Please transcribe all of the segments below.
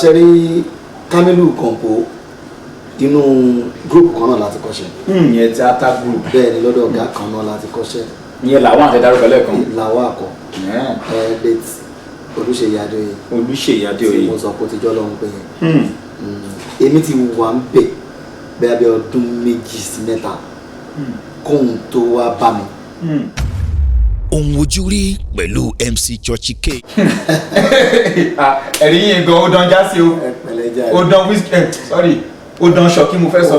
Ṣe rí Kamilu Kompo, inú group kan náà láti kọ́ṣẹ́. Ìyẹn theatre group. Bẹ́ẹ̀ ni, lọ́dọ̀ ọ̀gá kan náà láti kọ́ṣẹ́. Ìyẹn làwọn àti dárúkọ lẹ́ẹ̀kan. Làwọn àkọ́ ẹ late Olúṣèyí Adéoyè. Olúṣèyí Adéoyè. Tí mo sọ pé ó ti jọ́ lọ́hún pé yẹn. Èmi ti wà ń bẹ̀ bẹ́ẹ̀ bí ọdún 2 sí 3 kóhun tó wá bá mi. Ohun ojú rí pẹ̀lú MC Churchy K. Ah, ẹ̀rí yìí gan ó dán jásí o. Ẹ pẹ̀lẹ́ jẹ́. Ó dán whisky, sorry, ó dán ṣọkí mo fẹ́ sọ.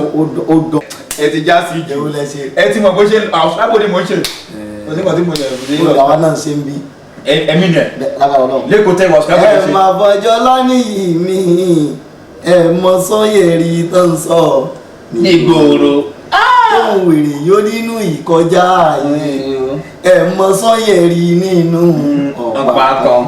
Ó dán. Ẹ ti já sí jù. Ewu lẹ ṣe. Ẹ ti mọ̀ bó ṣe àwọn ni mo ń ṣe, kò sí nǹkan tí mo lè rí. Ó làwa náà ṣe ń bí. Ẹ̀mí nẹ̀. Lágbára Ọlọ́run. Lẹ́kọ̀ọ́ tẹ́ wà ṣùgbọ́n Ẹ máa fọjọ́ lánìí mi, ẹ mọ sọ́yẹ̀rì tó ń sọ nígboro. Tóun wèrè yóò nínú ìkọjá yìí, ẹ mọ sọ́yẹ̀rì nínú ọ̀pá kan.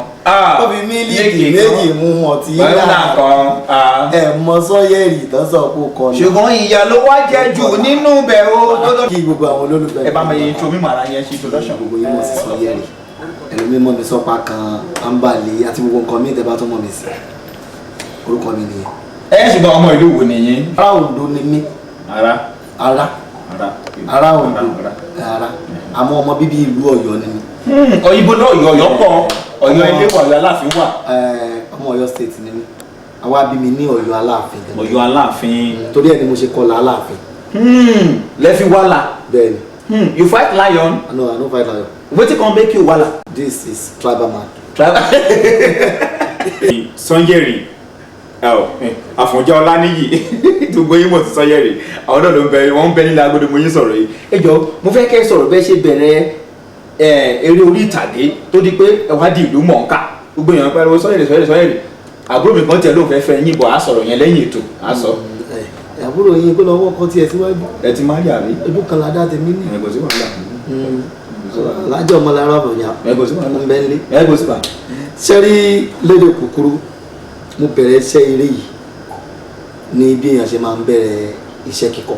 Ó fi mílíkì méjì mú ọtí náà náà kan. Ẹ mọ sọ́yẹ̀rì tó sọ pé ó kọ ní. Ṣùgbọ́n ìyá ló wá jẹ́ jù nínú bẹ̀ o tó lọ. Kí gbogbo àwọn olólùfẹ́ Ẹ bá mi intro mímọ ara yẹn, ṣe introduction. Gbogbo yín mọ̀ sí Sanyẹ̀rì, ẹlòmíì mọ̀ mi sọ́pà kan, ambali àti gbogbo nǹkan mi tẹ́ bá tún mọ̀ mi sí, orúkọ mi nìyẹn. Ẹ ṣùgbọ́n ọmọ ìlú wo nìyí? Ará Oǹdó ni mí. Ara. Ará. Ara. Ará Oǹdó, ara, àmọ́ ọmọ bíbí ìlú Ọ̀yọ́ ni mí. Òyìnbó náà, Ọ̀yọ́, Ọ̀yọ́ pọ̀, Ọ̀yọ́ ilé wà, Ọ̀yọ́ Aláàfin wà. Ọmọ Ọ̀yọ́ State ni mí, àwa bí mi ní Ọ̀yọ́ Aláàfin gangan. Ọ̀yọ́ Aláàfin. Torí ẹ̀ ni mo ṣe kọlà Aláàfin. Lẹ́fi wàhálà. Bẹ́ẹ̀ ni. You fight lion? No, I no fight lion. Wetin come make you wàhálà? This is tribal man. Sanyẹ̀rì Àfọ̀njá Ọláníyì, gbogbo yín mọ̀ sí Sanyẹ̀rì, àwọn náà ló ń bẹ, wọ́n ń bẹ nílẹ̀ agodo mo yín sọ̀rọ̀ yìí. Ẹ jọ, mo fẹ́ kẹ́ sọ̀rọ̀ bẹ́ẹ̀ ṣe bẹ̀rẹ̀ eré orí ìtàgé tó di pé ẹ wá di ìlú mọ̀ọ́ká, gbogbo èèyàn pariwo Sanyẹ̀rì, Sanyẹ̀rì, Sanyẹ̀rì. Àbúrò mi kan tiẹ̀ ló ń fẹ́ fẹ́ yín bọ̀, á sọ̀rọ̀ yẹn lẹ́yìn ètò, á sọ. Ẹ àbúrò yín kó lọ wọ́kọ́ tiẹ̀ síwájú. Ẹ ti máa rí àbí? Ojú kan ládá tèmi ní. Ẹ kò sí wàhálà. Lájọ ọmọlára ọ̀bọ̀nyà. Ẹ kò sí wàhálà. Ń bẹ́ ń lé. Ẹ kò sí wàhálà. Sẹ́rí, lédè kúkúrú, mo bẹ̀rẹ̀ iṣẹ́ eré yìí ní bí èèyàn ṣe máa ń bẹ̀rẹ̀ iṣẹ́ kíkọ.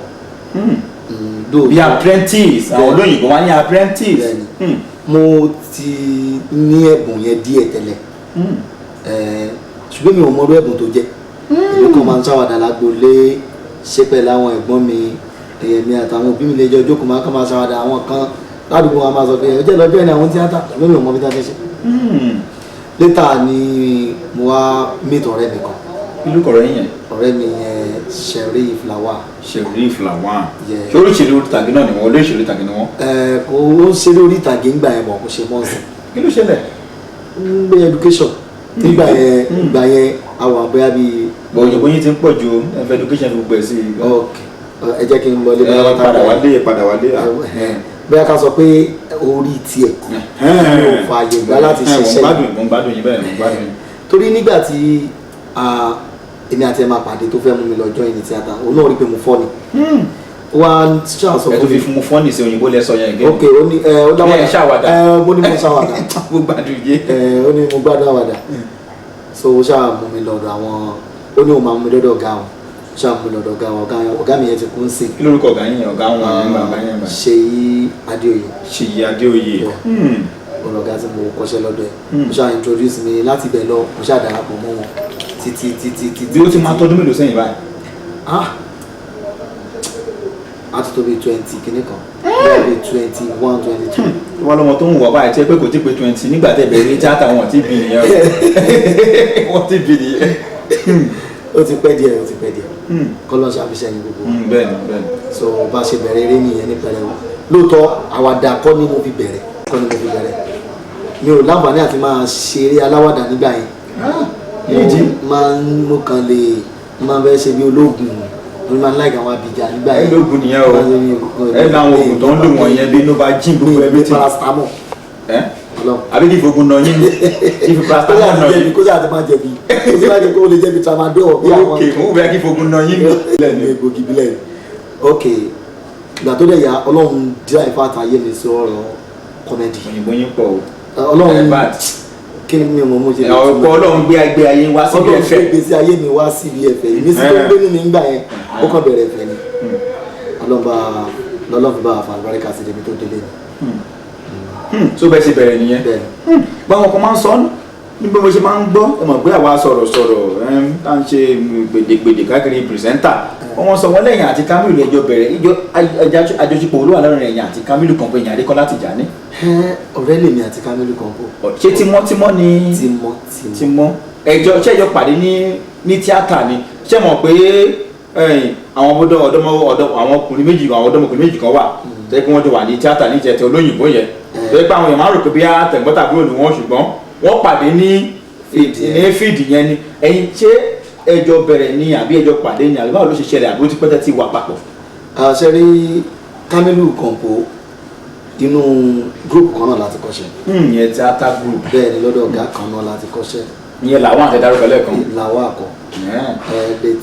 Bí apprentice, àwọn olóyìnbó wá ní apprentice. Bẹ́ẹ̀ni. Mo ti ní ẹ̀bùn yẹn díẹ̀ tẹ́lẹ̀, ṣùgbọ́n mi ò mọ irú ẹ̀bùn tó jẹ́. Èmi kan máa ń ṣàwàdà lágboolé, ṣe pẹ̀lú àwọn ẹ̀gbọ́n mi, èmi àtàwọn òbí mi lè jọ jókòó, máa kàn máa ṣàwàdà. Àwọn kan ládùúgbò wa máa sọ pé ọjọ́ ìlọ́jọ́ ẹni àwọn tíátà, ṣùgbọ́n mi ò mọ bí táwọn ṣe. Later ni mo wá meet ọ̀rẹ́ mi kan. Kí ló kọ̀rọ̀ yín yẹn? Ọ̀rẹ́ mi yẹn, Sheriff Lawal. Sheriff Lawal. Yeah. Ṣé olóṣèlú orí ìtàgé náà ni wọ́n? Olóṣèlú ìtàgé ni wọ́n? Ẹ kò ó ń ṣeré orí ìtàgé ńgbà yẹn bọ̀, kò ṣe mọ́ sí. Kí ló ṣẹlẹ̀? Ń gbé education nígbà yẹn. Ìgbà yẹn àwọn àbúyá bíi. Bọ̀ òyìnbó yín ti ń pọ̀ ju ẹ fẹ́ education fi gbogbo ẹ̀ sí i. Ok, ẹ jẹ́ kí n lọ ilé. Ẹ padà wálé, padà wálé. Bóyá ká sọ pé orí tiẹ̀ mi ò fààyè gbà láti ṣiṣẹ́. Mo ń gbádùn, mo ń gbádùn yín bẹ́ẹ̀, mo ń gbádùn yín. Torí nígbà tí èmi àti ẹ máa pàdé, tó fẹ́ mú mi lọ join ní tíátà, òun náà rí pé mo fọ́ ni, ó wá ṣáà sọ Ẹ tó fún fi mi. fún mu fọ́ọ̀nì sí, òyìnbó lẹ sọ yẹn gẹ́. Ok, ó ní ẹ ó dáwàdà. Ẹ ṣàwàdà. Ẹ mo ní mo ṣàwàdà. Mo gbádùn yé. Ẹ ó ní mo gbádùn àwàdà, so ó ṣáà mú mi lọ́dọ̀ àwọn, ó ní òun máa mú mi lọ́dọ̀ ọ̀gá wọn, ó ṣáà mú mi lọ́dọ̀ ọ̀gá wọn. Ọ̀gá mi yẹn ti kú ń sìn. Kí lórúkọ ọ̀gá yín yẹn, ọ̀gá wọn yẹn, ọ̀gá yẹn báyìí? Ṣèyí Adéoyè. Ṣèyí Adéoyè. Yeah. Ọ̀gá tí mo kọ́ṣẹ́ lọ́dọ̀ ẹ̀, ó ṣáà introduce mi. Láti ibẹ̀ lọ, mo ṣáà darapọ̀ mọ́ wọn títí títí títí. Bí ó ti máa tọ́dún mélòó sẹ́yìn báyìí? Ah, a ti tó bí 20 kìíní kan, bí 21, 22. Wọ́n lọ́mọ tó ń wọ̀ báyìí tí ẹ pé kò tí pé 20 nígbà tẹ́ bẹ̀rẹ̀ ní tíátà, wọn ti bí nìyẹn o, wọ́n ti bí nìyẹn. Ó ti pẹ́ díẹ̀, ó ti pẹ́ díẹ̀, kọ́lọ́ ṣàfihàn ní gbogbo. Bẹ́ẹ̀ni, bẹ́ẹ̀ni. So bá ṣe bẹ̀rẹ̀ eré nìyẹn ní pẹrẹu. Lóòótọ́ àwàdà kọ́ ni mo fi bẹ̀rẹ̀, kọ́ ni mo fi bẹ̀rẹ̀. Mi ò láǹfààní àti máa ṣeré aláwàdà nígbà yẹn. Ìdí? Mo máa ń, mo kàn lè máa fẹ́ ṣe bí ológun, mo máa ń like àwọn abìjà nígbà Ẹ yẹn. lóògùn nìyẹn o. Ẹ láwọn oògùn tó ń lò wọ̀nyẹn bí inú bá jí gbogbo Mi everything. Paracetamol. Ẹ Ọlọ́run. Àbí kí ìfogun nà yín, kí fi Kó paracetamol sáà nà ti jẹ̀bi, yín? Kó sáà ti máa jẹ̀bi, kó sáà ti kó lè jẹ̀bi tramadol bí àwọn. Ok, mo bẹ kí ìfogun nà yín. Ní egbògi bílẹ̀ ni. Ok, ìgbà tó dẹ̀ yà, Ọlọ́run drive out ayé mi sí ọ̀rọ̀ comedy. Òyìnbó yín pọ̀ o. Ọlọ́run. Ẹ bad. Kí ni mi ò mọ̀ mo ṣe lè Ọ̀pọ̀ Ọlọ́run gbé ẹgbẹ́ ayé wá síbi Ọlọ́run ẹ̀fẹ̀. gbé gbèsè ayé mi wá síbi ẹ̀fẹ̀. Ìmísí tó ń gbé nínú nígbà yẹn, ó kàn bẹ̀rẹ̀ ẹ̀fẹ̀ ni. Ọlọ́run bá lọ́lọ́run fi bá wa fa àlùbáríkà sí débi tó délé ni. Tó bẹ́ẹ̀ ṣe bẹ̀rẹ̀ nìyẹn. Bẹ́ẹ̀ ni. Báwọn kan máa ń sọ Ní bí mo ṣe máa ń gbọ́, ẹ mọ̀ pé àwa sọ̀rọ̀sọ̀rọ̀ tá ń ṣe gbèdégbèdé káàkiri, presenter, wọ́n sọ wọ́n lẹ́yìn àti Kamilu ẹjọ́ bẹ̀rẹ̀ ìjọ àjọṣepọ̀ olúwa lọ́rùn ẹ̀yìn àti Kamilu kan pé ẹ̀yìn Adékọ́lá Tìjání. Ọ̀rẹ́ lèmi àti Kamilu Kompo. Ṣé tímọ́tímọ́ ni? Tímọ́tímọ́. Tímọ́. Ẹjọ́ ṣé ẹjọ́ pàdé ní tíátà ni? Ṣé mọ̀ pé àwọn ọ̀dọ́ ọ̀dọ́mọ ọ̀dọ́ àwọn ọkùnrin méjì, àwọn ọ̀dọ́mọkùnrin méjì kan wà tẹ́ kí wọ́n jọ wà ní tíátà ní ìjẹtẹ olóyìnbó yẹn, tẹ́ pé àwọn èèyàn máa ń rò pé bí tẹ̀gbọ́ntàbúrò ni wọ́n, ṣùgbọ́n wọ́n pàdé ní fíìdì yẹn ni. Ẹ̀yin, ṣé ẹjọ́ bẹ̀rẹ̀ ni àbí ẹjọ́ pàdé ni, àbí báwo ló ṣe ṣẹlẹ̀, àbí ó ti pẹ́ tẹ́ ti wà papọ̀? Ṣe rí Kamilu Kompo, inú group kan náà láti kọ́ṣẹ́. Ìyẹn tíátà group? Bẹ́ẹ̀ ni, lọ́dọ̀ ọ̀gá kan náà láti kọ́ṣẹ́. Ìyẹn làwọn àtẹ̀dárúkọ lẹ́ẹ̀kan. Làwọn àkọ́ late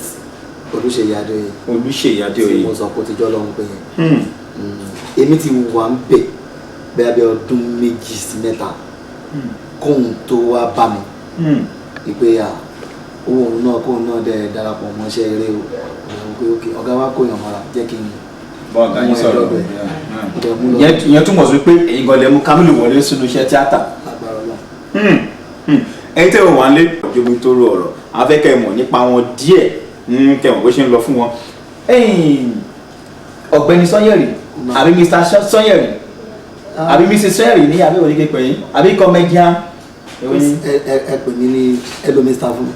Olúṣèyí Adéoyè. Olúṣèyí Adéoyè. Tí mo sọ pé ó ti jọ́ lọ́hún pé yẹn, èmi ti wà ń bẹ̀ bẹ́ẹ̀ bí ọdún 2 sí 3 kóun tó wá bá mi ìpè à owó òun náà, kóun náà dẹ̀ darapọ̀ mọ́ṣẹ́ eré o. Òun pé ok, ọ̀gá wa kó yàn mọ́ra, jẹ́ kí n bọ́ọ̀gá yín mú ẹ sọ̀rọ̀. lọ́dọ̀ ẹ̀. Mo mú lọ. Ìyẹn túmọ̀ sí pé ẹ̀yin gan lẹ mú Kamilu wọlé sínú iṣẹ́ tíátà. Lágbára Ọlọ́run. Ẹ̀yin tẹ́ ò wá ń lé jomi tó ro ọ̀rọ̀, afẹ́kẹ́ mọ̀ nípa wọn díẹ̀, kẹ́ mọ̀ bó ṣe ń lọ fún wọn. Ẹ̀yin ọ̀gbẹ́ni Sanyẹ̀rì, àbí Mr Sanyẹ̀rì, àbí Mrs Sanyẹ̀rì ní, àbí òní képe yín, àbí comedian? Ẹ pè mí ní ẹ lo Mr fún mi.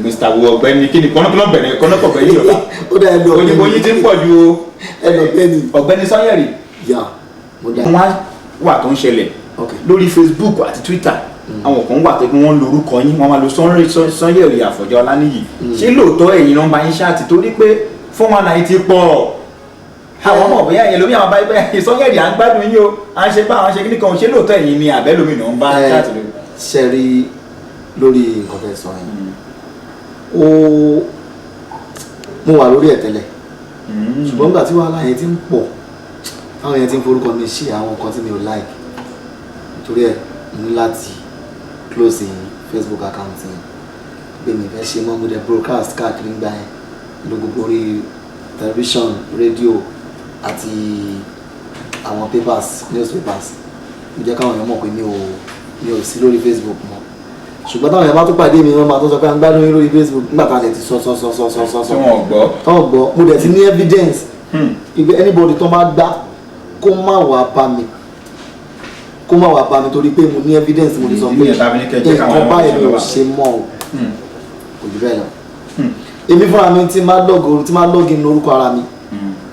Mr wo? Ọ̀gbẹ́ni kí ni kọ́nọ́kọ́nọ́ bẹ̀rẹ̀ kọ́nọ́kọ̀ bẹ̀rẹ̀ Yorùbá? Ó dá ẹ lo òyìnbó yín ti ń pọ̀ ju o. Ẹ lọ ọ̀gbẹ́ni. Ọ̀gbẹ́ni Sanyẹ̀rì. Yà mo dá. Wọ́n wà tó ń ṣẹlẹ̀ lórí Facebook àti Twitter, àwọn kan wà tó kí wọ́n lo orúkọ yín, wọ́n máa lo Sanyẹ̀rì Àfọ̀njá Ọláníyì. Ṣé lóòótọ́ ẹ̀yin ló ń bá yín chat? Torí pé 419 ti pọ̀, àwọn ọmọ bóyá ẹ̀yin lómi àwọn bá yín Sanyẹ̀rì, à ń gbádùn yín o, à ń ṣe bá àwọn ṣe kíní kan. Ṣé lóòótọ́ ẹ̀yin ni àbẹ́lómi náà ń bá chat lórí? Ṣe rí lórí nǹkan tẹ́ sọ yẹn, ó mo wà lórí ẹ̀ tẹ́lẹ̀, ṣùgbọ́n nígbà tí wàhálà yẹn ti ń pọ̀, táwọn yẹn ti ń forúkọ mi ṣe àwọn nǹkan tí mi ò like, nítorí ẹ̀ mo ní láti close Facebook account yẹn pé mi fẹ́ ṣe mọ́. Mo dẹ̀ broadcast káàkiri ńgbà yẹn ló gbogbo orí television, rédíò àti àwọn papers, newspapers. Mo jẹ́ káwọn èèyàn mọ̀ pé mi ò sí lórí Facebook mọ́. Ṣùgbọ́n táwọn èèyàn bá tún pàdé mi, wọ́n máa tó sọ pé à ń gbádùn yín lórí Facebook nígbà tá a lè ti sọ sọ sọ sọ sọ sọ sọ. Tí wọ́n gbọ́. Tọ́ gbọ́. Mo dẹ̀ ti ní evidence ìgbẹ́ anybody tó máa gbá, kó má wàá bá mi, kó má wàá bá mi, torí pé mo ní evidence. Mo lè sọ Ìdí pé nìyẹn tá a fi ní kẹ́ jẹ́ káwọn nǹkan ọmọ báyìí ṣe mi ò lọ́wọ́. ṣe mọ́ o. Kò jù bẹ́ẹ̀ lọ. Èmi fúnra mi tí máa log, tí máa log in lórúkọ ara mi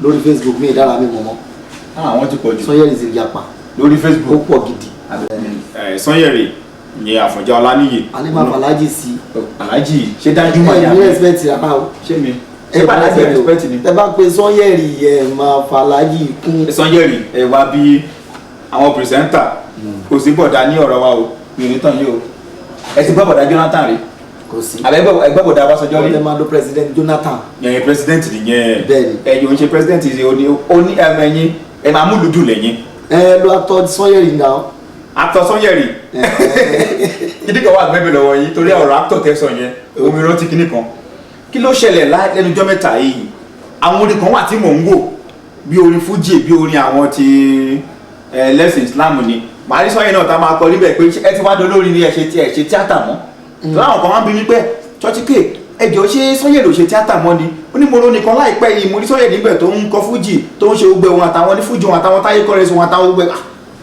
lórí Facebook, mi ìdára mi mọ̀ mọ́. Àwọn ti pọ̀ jù. Sanyẹ̀rì ti yapa. Lórí Ó Facebook. pọ̀ gidi. Sanyẹ̀rì ìyẹn Àfọ̀njá Ọláníyì. Alẹ́ máa fàlájì sí. Aláàjì ṣé dájú mọ̀ Ẹ ní ní àbí respect rárá o. Ṣé mi ṣé pàdé respect ni? Ẹ bá pe Sanyẹ̀rì, ẹ máa fàlájì kún. Sanyẹ̀rì, ẹ wá bí àwọn presenter kò sí bọ̀dá ní ọ̀rọ̀ wa o, mi ò ní tàn yín o. Ẹ ti gbọ́ bọ̀dá Jonathan rí? Kò sí. Àbẹ ẹgbẹ́ bọ̀dá Ọbásanjọ́ rí? Wọ́n máa lo President Jonathan. Yẹn president nìyẹn. Bẹ́ẹ̀ni. Ẹ̀yin ò ń ṣe president ṣe oní oní ẹ̀yin ẹ̀ máa múlùdùn lẹ́yìn. Ẹ lo actor Sanyẹ̀rì náà. Actor Sanyẹ̀rì, kíní kan wà gbẹ́bẹ̀ lọ́wọ́ yín torí ọ̀rọ̀ actor tẹ́ sọ yẹn, omi rántí kíní kan. Kí ló ṣẹlẹ̀ lẹ́nu ọjọ́ mẹ́ta yìí? Àwọn orin kan wà tí mò ń wò, bí orin fújì, bí orin àwọn ti ẹlẹ́sìn Islam ni. Màá rí Sanyẹ̀rì náà tá a máa kọ níbẹ̀ pé ẹ ti wá dolórin ni, ẹ ṣe tí ẹ ṣe tíátà mọ́. Tó láwọn kan máa ń bí mi pé Churchy K, ẹ jọ̀ọ́, ṣé Sanyẹ̀rì ò ṣe tíátà mọ́ ni? Ó ní mo ronú kan láìpẹ́ yìí, mo rí Sanyẹ̀rì níbẹ̀ tó ń kọ fújì, tó ń ṣe gbogbo wọn, àtàwọn ní fújì wọn, àtàwọn táyé kọrẹsì wọn, àtàwọn gbogbo ẹ̀.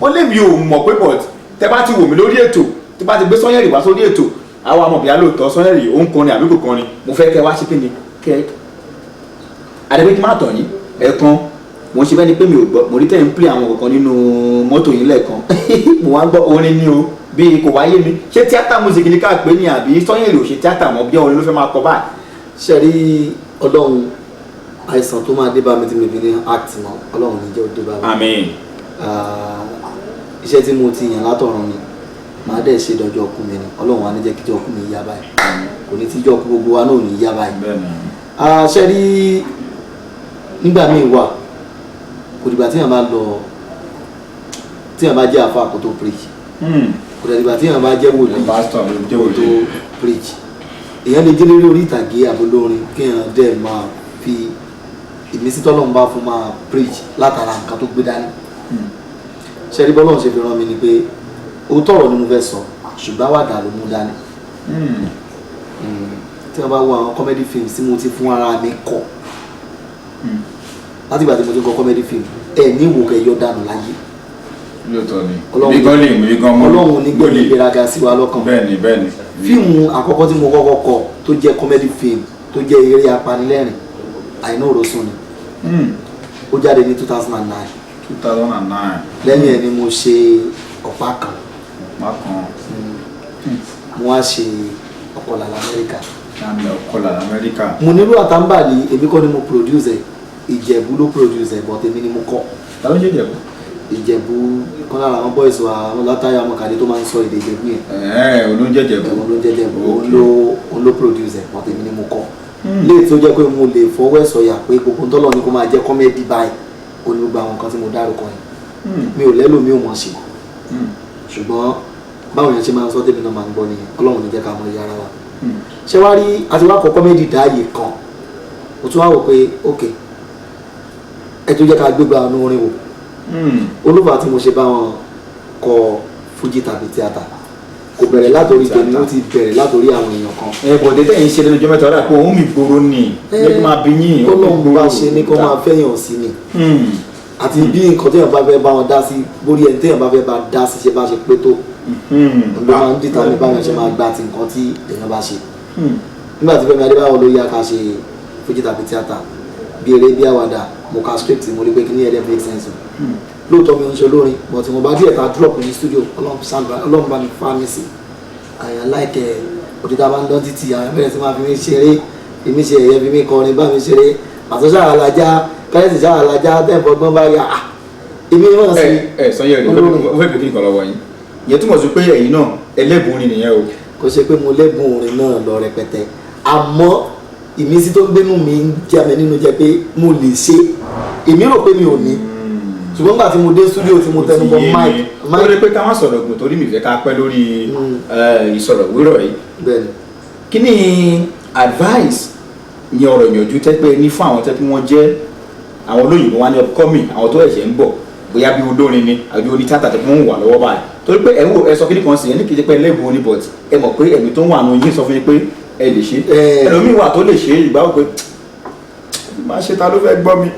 Wọ́n lé mi ò mọ̀ pé, but tẹ bá ti wò mí lórí ètò, tẹ bá ti gbé Sanyẹ̀rì wá sórí ètò, àwọn àmọ̀ bíi alóòótọ́ Sanyẹ̀rì ó ń kọrin àbí kò kọrin. Mo fẹ́ kẹ́ wá ṣe kí ni kẹ́ àdébí kí má tọ̀ yín. Ẹ̀ẹ̀kan mo ń ṣe bẹ́ẹ̀ ni pé mi ò gbọ́, mo rí tẹ̀ ń play àwọn kankan nínú mọ́tò yín lẹ́ẹ̀kan, mo wá ń gbọ́ orin ní o, bí kò wáyé mi. Ṣé tíátà music ní ká pè ní, àbí Sanyẹ̀rì ò ṣe tíátà mọ́, bí orin ló fẹ́ máa kọ báyìí? Ṣe rí Ọlọ́run, àìsàn tó máa dé bá mi tí mi fi ní act mọ́, Ọlọ́run ní jẹ́ ó dé bá mi. Àmín. Ah, iṣẹ́ tí mo ti yàn látọ̀run ni màá dẹ̀ ṣe dọjọ́ ọkú mi ni. Ọlọ́run wa ní jẹ́ kíjọ́ ọkú mi yá báyìí, kò ní tíjọ́ ọkú gbogbo wa náà ò ní yá báyìí. Ah, ṣe rí nígbà míì wà, kò dìgbà tíyàn bá lọ, tíyàn bá jẹ́ àfa kó tó preach, kò dìgbà tíyàn bá jẹ́ wòlíì Pásítọ̀ ló jẹ́ kó tó wòlíì. preach. Èèyàn lè jẹ́ lérí orí ìtàgé àbólórin, kéèyàn dẹ̀ máa fi ìmísí tọ́lọ́run bá fún máa preach látara nǹkan tó gbé dání. Ṣe rí bọ́lọ́run ṣe fi rán mi ni pé òótọ́ ọ̀rọ̀ ni mo fẹ́ sọ. Ṣùgbọ́n àwàdà ló mú dání. Tí wọ́n bá wo àwọn comedy films tí mo ti fún ara mi kọ láti ìgbà tí mo ti kọ comedy film, ẹ ní ìwò kẹ yọ dànù láyé. Lóòótọ́ ni. Ọlọ́run Èmi gan lè mú, èmi gan mú. Ọlọ́run ní gbẹ̀mí ìgbéraga sí wa lọ́kàn. Bẹ́ẹ̀ni, bẹ́ẹ̀ni. Fíìmù àkọ́kọ́ tí mo kọ́kọ́ kọ tó jẹ́ comedy film, tó jẹ́ eré apanilẹ́rìn, Àìná Òrosùn ni. Ó jáde ní 2009. 2009. Lẹ́yìn ẹ̀ ni mo ṣe Ọ̀pá Kan. Ọ̀pá Kan. Mo wá ṣe Ọ̀kọlà l'Amẹ́ríkà. Láàmì Ọ̀kọlà l'Amẹ́ríkà. Mo nílò àtàǹbàlì. Èmi kọ́ ni mo produce ẹ̀, Ìjẹ̀bú ló produce ẹ̀, but èmi ni mo kọ. Ta ló ń ṣe Ìjẹ̀bú? Ìjẹ̀bú kan lára àwọn boys wa, àwọn látàyà ọmọkàdé tó máa ń sọ èdè Ìjẹ̀bú yẹn. Ẹ̀ẹ́, olóúnjẹ Ìjẹ̀bú. Òun ló ń jẹ́ Ìjẹ̀bú. Òun ló produce ẹ̀, but èmi ni mo kọ. Léè tó jẹ́ pé mo lè fọwọ́ ẹ̀ sọ̀yà pé gbogbo tọ́lọ̀ ni kó máa jẹ́ comedy báyìí, ó ní gbogbo àwọn nǹkan tí mo dárúkọ yẹn. Mi ò lẹ́lò, mi ò mọ̀ sí, ṣùgbọ́n báwọn èèyàn ṣe máa ń sọ tèmi náà máa ń gbọ́ nìyẹn. Ọlọ́run ní jẹ́ ká mọ iye ara wa. Ṣé wá rí, àti wá kọ comedy dáàyè kan, mo tún wá wò pé ok, ẹ tún jẹ́ ká gbégbá ọ̀nà orin wò. Olúfà tí mo ṣe bá wọn kọ fújì tàbí tíátà kò bẹ̀rẹ̀ látòrí tèmi, ó ti bẹ̀rẹ̀ látòrí àwọn èèyàn kan. Ẹ bọ̀dé tẹ̀yìn ṣe lẹ́nu ọjọ́ mẹ́ta, ọ̀rẹ́ àpò òun mi gbòòrò ni ẹ kí máa bí yín. Ọlọ́run bá ṣe ní kó máa fẹ́yàn sí ni, àti bí nǹkan téèyàn bá fẹ́ bá wọn dá sí, bórí ẹni téèyàn bá fẹ́ bá dá sí ṣe bá ṣe pé tó ló máa ń dìtà ní báwọn ṣe máa gba ti nǹkan tí èèyàn bá ṣe. Nígbà tí Fẹ́mi Adébáyọ̀ ló yá ká ṣe fújì tàbí tíátà bí eré bí àwàdà, mo ka script, mo rí pé kí ní ẹ̀dẹ̀ make sense o. Lóòótọ́ mi ò ń ṣe olórin, but mo bá díẹ̀ ta drop ní studio, Ọlọ́run bá mi fa mi sí àyàn láìkẹ́ òdìdá bá ń dán títì, àwọn bẹ̀rẹ̀ sí máa fi mí ṣeré, fi mí ṣe ẹ̀yẹ, fi mí kọrin, bá mi ṣeré àtúnṣe àlàjá kẹ́sì ṣáà àlàjá tẹ̀fọ́gbọ́n bá yà á èmi náà sí. Ẹ Sanyẹ̀rì, ó fẹ́ bèbí nǹkan lọ́wọ́ yín. Ìyẹn túmọ̀ sí pé ẹ̀yin náà ẹlẹ́bùn orin nìyẹn o. Kò ṣe pé mo lẹ́bùn orin náà lọ rẹpẹtẹ, àmọ́ ìmísí tó ń gbénú mi ń jẹ́ mi nínú jẹ́ pé mo lè ṣe. Èmi rò pé mi ò ní, ṣùgbọ́n nígbà tí mo dé studio tí mo tẹnu bọ mic. Ó rí pé ká má sọ̀rọ̀ gùn torí mi fẹ́ ká pẹ́ lórí ìsọ̀rọ̀ wérọ̀ yìí. Bẹ́ẹ̀ni. Kí ni advice ní ọ̀rọ̀ ìyànjú tẹ́ pé ní fún àwọn tẹ́ pé wọ́n jẹ́ àwọn olóyìnbó wọn ní upcoming, àwọn tó ẹ̀ṣẹ̀ ń bọ̀, bóyá bí olórin ni àbí onítìátà tẹ́ pé wọ́n ń wà lọ́wọ́ báyìí? Torí pé ẹ̀ ń wò, ẹ sọ kíní kan sí ẹ ní kì í ṣe pé ẹlẹ́bùn ni, but ẹ mọ̀ pé ẹ̀mí tó ń wà nù yín sọ fún yín pé ẹ lè ṣe. Ẹlòmíì wà tó lè ṣe, ìgbà wò pé má ṣe, ta ló fẹ́ gbọ́ mi?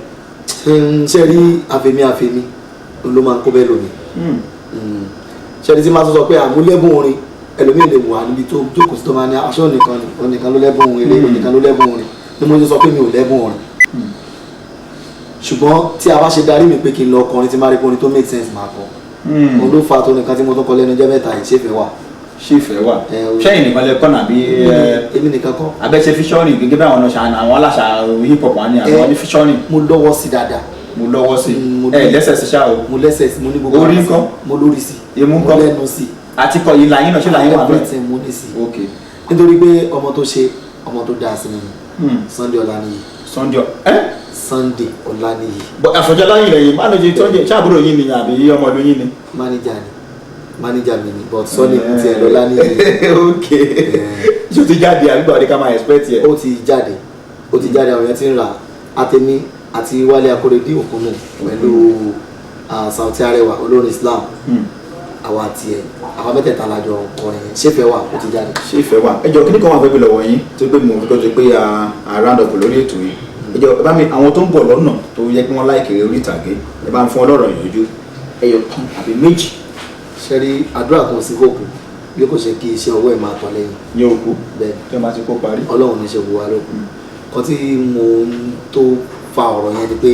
Ṣe rí, àfẹ̀mí àfẹ̀mí ló máa ń kó bẹ́ẹ̀ lómi. Ṣe rí, tí máa tún sọ pé àmúlẹ́bùn orin, ẹlòmíì lè wà níbi tó jókòó sí tó máa ní aṣọ nìkan ni onìkan ló lẹ́bùn eré, onìkan ló lẹ́bùn orin ni. Mo ti sọ pé mi ò lẹ́bùn orin, ṣùgbọ́n tí a bá ṣe darí mi pé kí n lọ kọrin, tí máa rí orin tó make sense máa kọ. Òun ló fa tó nìkan tí mo tún kọ lẹ́nu ọjọ́ mẹ́ta yìí, Ṣèfẹ́ Wà. Ṣèfẹ́ Wà. Ṣẹ́yìn nìkan lẹ kọ́ nàbí? Èmi nìkan kọ́. Abẹ́ṣe featuring gẹ́gẹ́ bí àwọn ọ̀nà àwọn aláṣà hip hop wà ní àwọn ní featuring. Mo lọ́wọ́ sí dáadáa. Mo lọ́wọ́ sí. Ẹ lẹ́sẹ̀ sí ṣá o. Mo lẹ́sẹ̀ sí, mo ní gbogbo. Orí ńkọ́? Mo lórí sí. Imú ńkọ́? Mo lẹ́nu sí. Àti kọ ìlà yín náà, ṣé ìlà yín wà bẹ́ẹ̀? Everything mo ní sí. Nítorí pé ọmọ tó ṣe, ọmọ tó dáa sí mi ni Sunday Ọláníyì. Sunday ẹ. Sunday Ọláníyì. Bọ àfọ̀njá láyìn rẹ̀ yìí má ló ṣe Sunday, ṣáàbùrò yín ni àbí ọmọ ọdún yín ni? Manager ni, manager mi ni, but Sunday tiẹ̀ lọ́láníyì. Ok, ṣé o ti jáde àbí gbàdé ká máa expect yẹ? Ó ti jáde, ó ti jáde, àwọn èèyàn ti ń rà. Àtẹ̀mí àti Wálé Akóredé Òkúnnù pẹ̀lú Sauty Arẹwà olórin Islam, àwa àti ẹ̀, àwa mẹ́tẹ̀ẹ̀ta la jọ kọrin yẹn. Ṣéfẹ́ Wà, ó ti jáde. Ṣé Ìfẹ́ Wà. Ẹ jọ, kí ni kan wà fẹ́ bí lọ́wọ́ yín tó pé mo fi kọ́ pé a round up lórí ètò yìí? Ẹ jọ, ẹ bá mi, àwọn tó ń bọ̀ lọ́nà tó yẹ kí wọ́n láìkiri orí ìtàgé, ẹ bá ń fún ọlọ́rọ̀ ìyànjú ẹyọ kan àbí méjì. Ṣe rí, àdúrà kan sí fòkù bí kò ṣe kí iṣẹ́ ọwọ́ ẹ̀ máa tọ́ lẹ́yìn. Ní òkú. Bẹ́ẹ̀. Tí wọ́n bá ti kó parí. Ọlọ́run ní ṣe wò wá lókun. Kan tí mo ń tó fa ọ̀rọ̀ yẹn ni pé,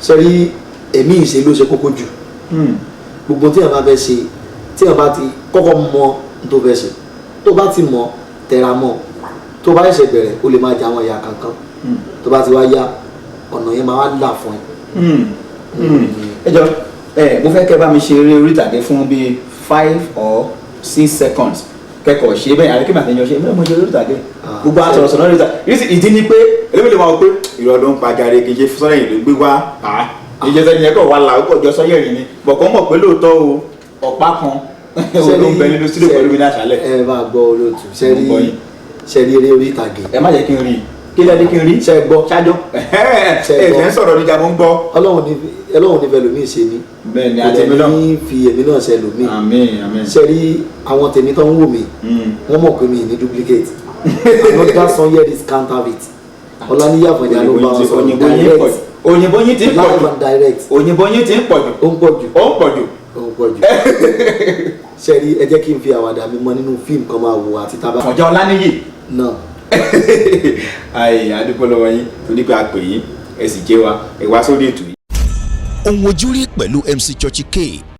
ṣe rí, ẹ̀mí ìṣe ló ṣe kókó jù. Gbogbo tí èèyàn bá fẹ́ ṣe, tí èèyàn bá ti kọ́kọ́ mọ n tó fẹ́ ṣe, tó bá ti mọ, tẹra mọ́. Tó bá ṣẹ̀ṣẹ̀ bẹ̀rẹ̀, ó lè máa jẹ àwọn ìyá kankan. Tó bá ti wá yá, ọ̀nà yẹn máa wá là fún ẹ. Ẹ jọ ẹ, mo fẹ́ kẹ́ bá mi ṣe eré orí ìtàgé fún bíi 5 or 6 seconds, kẹ́kọ̀ọ́ ṣe bẹ́ẹ̀ àbí kí màá tẹ̀yàn ṣe bẹ́ẹ̀. Mo ṣe eré orí ìtàgé, gbogbo àwọn sọ̀rọ̀ sọ̀rọ̀ lórí ìtàgé. Ìdí ni pé ẹlẹ́mi lè máa wọ pé ìrọ̀ ló ń pajàre, kì í ṣe Sanyẹ̀rì ló gbé wá, ìjẹsẹ̀ yẹn kọ̀ wá là ó kọ̀ jọ Sanyẹ̀rì ni bọ̀kọ́ mọ̀ pé lóòótọ́ o, ọ̀pá kan ló ń bẹ nínú sílẹ̀ pẹ̀lú mi ní àṣálẹ̀. Ẹ máa gbọ́, olóòtú, ṣe rí, ṣe rí eré orí ìtàgé. Ẹ má jẹ́ kí n rí i. Kí lẹ́ni kí n rí? Ṣe gbọ́? Ṣáájú. Ṣe ẹ gbọ́? ẹ ń sọ̀rọ̀ níjà, mo ń gbọ́. Ọlọ́run ní fẹ́ lómi ṣe ni. Bẹ́ẹ̀ ni, Kò àti dẹ̀ èmi náà. ní fi èmi náà ṣe lómi. Àmín, àmín. Ṣe rí àwọn tèmi tó ń wò mí, wọ́n mọ̀ pé mi ní duplicate. Another Sanyeri can't have it. Ọláníyì Àfọ̀njá ló bá wọn sọ̀rọ̀. Òyìnbó yín pọ̀ Direct, jù, òyìnbó yín ti ń pọ̀ live jù. and direct. Òyìnbó yín ti ń pọ̀ jù. Ó ń pọ̀ jù. Ó ń pọ̀ jù. Ó ń pọ̀ jù. Ṣe rí, ẹ jẹ́ kí n fi àwàdà mi mọ nínú fíìmù kan máa wò àti tábà Àfọ̀njá Ọláníyì náà. Ayi, adúpẹ́ lọ́wọ́ yín torí pé a pè yín, ẹ sì jẹ́ wa, ẹ wá sórí ètò yìí. Ohun ojú rí pẹ̀lú MC Churchy K.